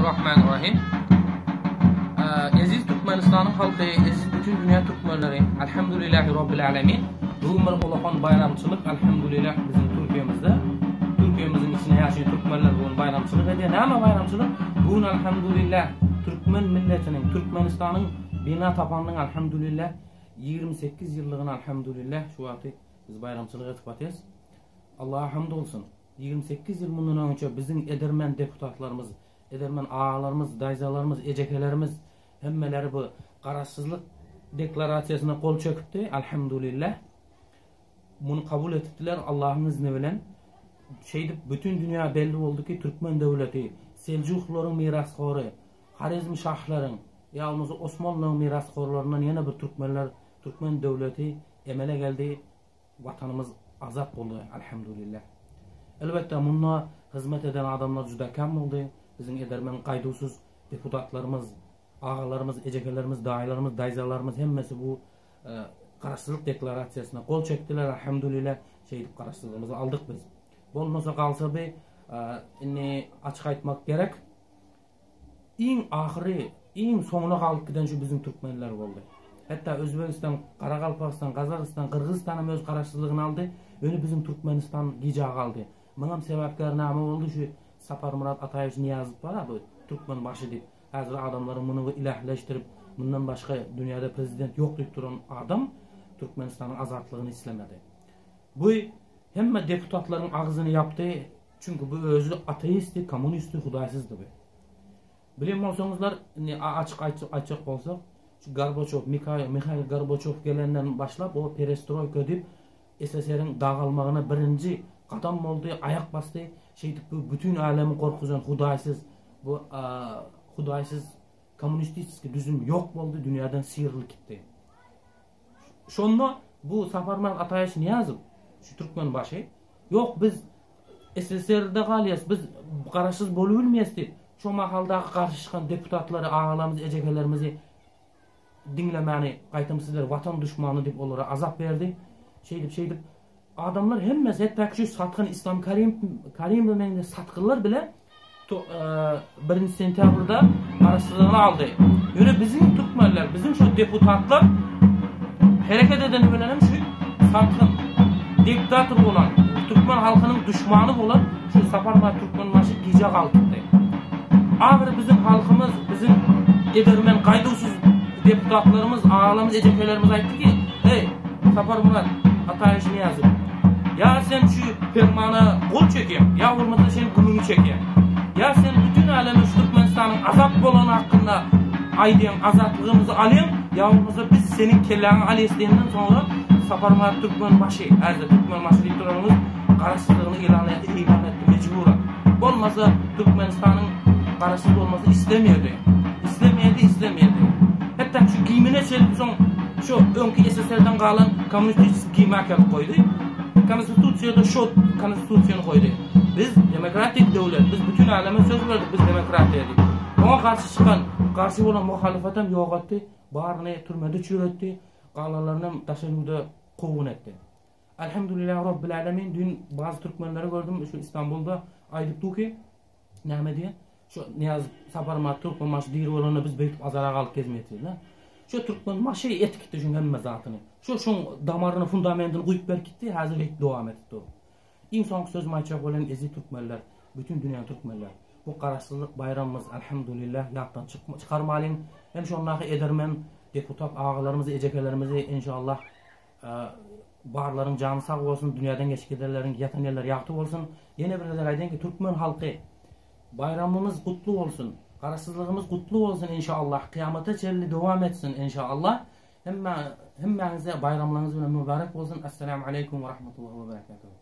Bismillahirrahmanirrahim. Eziz Türkmenistanyň halky, eziz bütün dünýä türkmenleri, Elhamdülillahi Robbil Alemin. Bugün bir ulakan baýramçylyk, Elhamdülillah biziň Türkiýemizde. Türkiýemiziň içinde ýaşaýan türkmenler bugün baýramçylyk edýär. Näme baýramçylyk? Bugün Elhamdülillah türkmen milletiniň, Türkmenistanyň bina tapanynyň Elhamdülillah 28 ýyllygyny Elhamdülillah şu wagty biz baýramçylyk edip atýas. Allaha hamd bolsun. 28 ýyl mundan öňçe biziň edermen deputatlarymyz, edermen agalarymyz, daýzalarymyz, ejekelerimiz hemmeleri bu Garaşsyzlyk deklarasiýasyna gol çekipdi. Alhamdulillah. Muny kabul etipdiler Allahyň izni bilen. Şeýdip bütün dünýä belli boldy ki, türkmen döwleti Seljuklaryň mirashory, Horezm şahlaryň, ýa bolmasa Osmanlylaryň mirashorlaryndan ýene bir türkmenler, türkmen döwleti emele geldi. Watanymyz azat boldy Alhamdulillah. Elbetde munda hyzmat eden adamlar juda kem boldy. Biziň edermen gaýduwsyz deputatlarymyz, agalarymyz, ejekelerimiz, daýylarymyz, daýzalarymyz hemmesi bu Garaşsyzlyk deklarasiýasyna gol çekdiler Alhamdulillah. Şeýdip garaşsyzlygymyzy aldyk biz. Bolmasa galsa bi indi açyk aýtmak gerek. Iň ahyry, iň soňuna galyp giden şu biziň türkmenler boldy. Hatda Özbegistan, Garagalpagystan, Gazagystan, Gyrgyzystan hem öz garaşsyzlygyny aldy. Ýöne biziň Türkmenistan gijä galdy. Muňam sebäpkäri name boldy? Şu Saparmyrat Ataýewiç Nyýazow bar-a bu Türkmenbaşy diýip, häzir adamlaryň muny ilähleşdirip, mundan başga dünýäde prezident ýok diýip duran adam Türkmenistanyň azatlygyny islemedi. Bu hemme deputatlaryň agzyny ýapdy. Çünki bu özi ateistdi, kommunistdi, hudaýsyzdy bu. Bilen bolsaňyzlar, indi açyk aýtjak bolsak, şu Gorbaçow, Mihail Gorbaçow gelenden başlap o perestroýka diýip SSR-iň dagalmagyna birinji gadam boldy, aýak basdy. Şeýdip bu bütin älemi gorkuzan hudaýsyz bu hudaýsyz kommunistiski düzüm ýok boldy, dünýäden syrylyp gitdi. Şonda bu Saparmyrat Ataýewiç Nyýazow, şu Türkmenbaşy, Ýok, biz SSR-de galýas, biz garaşsyz bolubilmeýäs diýip, şo mahaldaky garşy çykan deputatlary, agalarymyzy, ejekelerimizi diňlemäni, gaýtam sizler watan duşmany diýip olara azap berdi. Şeýdip, şeýdip adamlar hemmesi, hetdaki şu satgyn Islam Karim, Karimowa meňzeş satgynlar bile birinji sentýabrda garaşsyzlygyny aldy. Ýöne biziň türkmenler, biziň şu deputatlar hereket edeni bilen hem şu satgyn, diktator bolan, türkmen halkynyň duşmany bolan şu Saparmyrat Türkmenbaşy gijä galypdy. Ahyry biziň halkymyz, biziň edermen, gaýduwsyz deputatlarymyz, agalarymyz, ejekelerimiz aýtdy ki, Eý, Saparmyrat Ataýewiç Nyýazow, ýa sen şu permana gol çekýäň, ýa bolmasa sen günüňi çekýäň. Ýa sen bütin äleme şu Türkmenistanyň azat bolany hakynda aýdýaň, azatlygymyzy alýaň, ýa bolmasa biz seniň kelläňi alýas diýenden soňra Saparmyrat Türkmenbaşy, häzir Türkmenbaşy diýip duranymyz garaşsyzlygyny yglan etdi mejburan. Bolmasa Türkmenistanyň garaşsyz bolmasyny islemeýärdi. Islemeýärdi, islemeýärdi. Hatda şu gimine çenli soň şu öňki SSR-den galan kommunistik gimi äkelip goýdy. Konstitusiýada şu konstitusiýany goýdy. Biz demokratik döwlet, biz bütün äleme söz berdik, biz demokratiýa diýip. Oňa garşy çykan, garşy bolan muhalyfatam ýok etdi, baryny türmede çüretdi, galanlaryny hem daşary ýurda kowgun etdi. Elhamdülillah Rabbil Alemin dün bazı türkmenleri gördüm şu İstanbul'da aýdyp dur ki näme diýen şu Niýaz Saparmyrat Türkmenbaşy diri bolanda biz beýdip azara galyp gezmeýärdik. Şu Türkmenbaşy etip gitdi şuň hemme zatyny. Şu şuň damaryny fundamentini guýup berip gitdi, häzir beýdip dowam edip dur. Iň soňky sözüm aýtjak bolýan eziz türkmenler, bütün dünýäň türkmenler. Bu garaşsyzlyk baýramymyz Elhamdülillah ýatdan çykarmalyň. Hem şondaky edermen deputat agalarymyzy, ejekelerimizi inşallah Barlaryň jany sag bolsun, dünýäden geçip gidenleriň ýatan ýerleri ýagty bolsun. Ýene bir gezek aýdaýyn ki, türkmen halky baýramymyz gutly bolsun. Garaşsyzlygymyz gutly bolsun inşallah. Kyýamata çenli dowam etsin inşallah. Hemme hemmäňize baýramlaryňyz bilen mübarek bolsun. Essalamu aleýkum we rahmetullahi we berekatuhu.